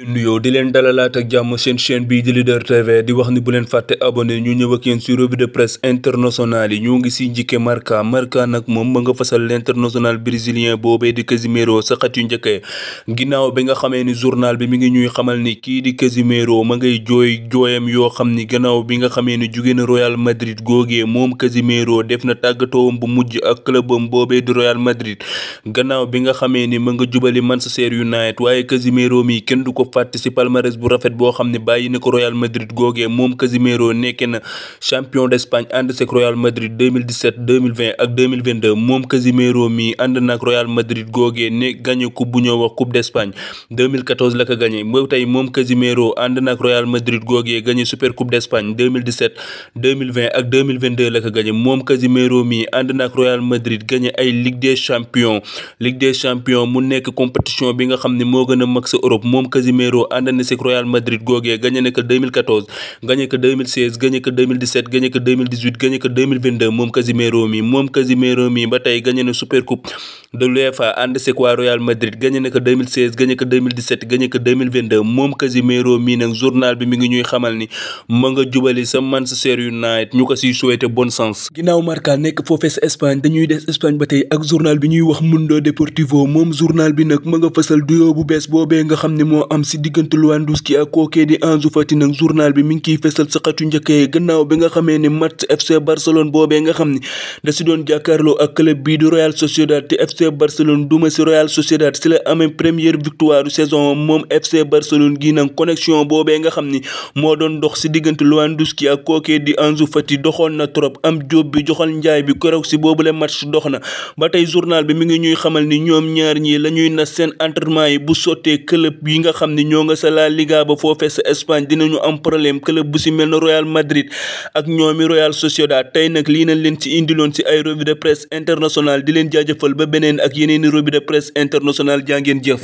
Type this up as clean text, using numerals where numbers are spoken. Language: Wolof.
nuyoo di leen dalalaat ak jàmm seen chaîne bii di Leader TV di wax ni bu leen fàtte abonné ñu ñëw ak yéen ci revue de presse internationale yi ñoo ngi siy njëkke Marca nag moom ma nga fasal l'international brésilien boobee di Casemiro sa xat yu njëkkee ginnaaw bi nga xamee ni journal bi mi ngi ñuy xamal ni kii di Casemiro ma ngay jooyam yoo xam ni gannaaw bi nga xamee ni jóge na Real Madrid googee moom Casemiro def na tàggatoom bu mujj ak clubam boobee di Real Madrid gannaaw bi nga xamee ni ma nga jubali Manchester United waaye Casemiro mi kenn du ko fàtte ci palmarès bu rafet boo xam ne bàyyi na ko Real Madrid googee moom Casemiro nekkee na champion d'Espagne ànd ak Real Madrid 2017 2020 ak 2022 moom Casemiro mi ànd na ak Real Madrid googee ne gagné coupe bu ñoo wax coupe d'Espagne 2014 la ko gagné ba tey moom Casemiro ànd na ak Real Madrid googee gagné super coupe d'Espagne 2017 2020 ak 2022 la ko gagné moom Casemiro mi ànd na ak Real Madrid gagné ay Ligue des champions mu nekk compétition bi nga xam ne moo gën a mag sa Europe moom Casemiro ànd na ci Real Madrid googee gagné na ko 2014 gagné ko 2016 gagné ko 2017 gagné ko 2018 gagné ko 2022 moom Casemiro mi ba tey gagné na super coupe de l'UEFA ànd ci waa Real Madrid gagné na ko 2016 gagné ko 2017 gagné ko 2022 moom Casemiro mi nag journal bi mi ngi ñuy xamal ni ma nga jubali sa Manchester United ñu ko siy souhaité bonne chance. ginnaaw Marca nekk foofee sa Espagne dañuy des Espagne ba tey ak journal bi ñuy wax Mundo Deportivo moom journal bi nag ma nga fësal duo bu bees boobee nga xam ne moo am ci diggante Lewandowski ak kookee di Ansu Fati nag journal bi mi ngi kiy fësal sa xatu njëkkee gannaaw bi nga xamee ne match FC Barcelone boobee nga xam ne da ci doon jàkkaarloo ak club bii di Real Sociedad te FC Barcelone duma ci Real Sociedad ci la amee première victoire du saison moom FC Barcelone gi nag connexion boobee nga xam ni moo doon dox ci diggante Lewandowski ak kookee di Ansu Fati doxoon na trop am jóob bi joxal njaay bi keroog ci boobule match dox na ba tey journal bi mi ngi ñuy xamal ni ñoom ñaar ñi la ñuy nas seen entraînement yi bu sottee club yi nga xam ni ñoo nga sa La Liga ba foofee sa Espagne dinañu am problème club bu ci mel na Real Madrid ak ñoomi Real Sociedad tey nag lii nañ leen ci indiloon ci ay revue de presse internationale di leen jaajëfal ba beneen ak yeneeni revue de presse internationale jaa ngeen jëf.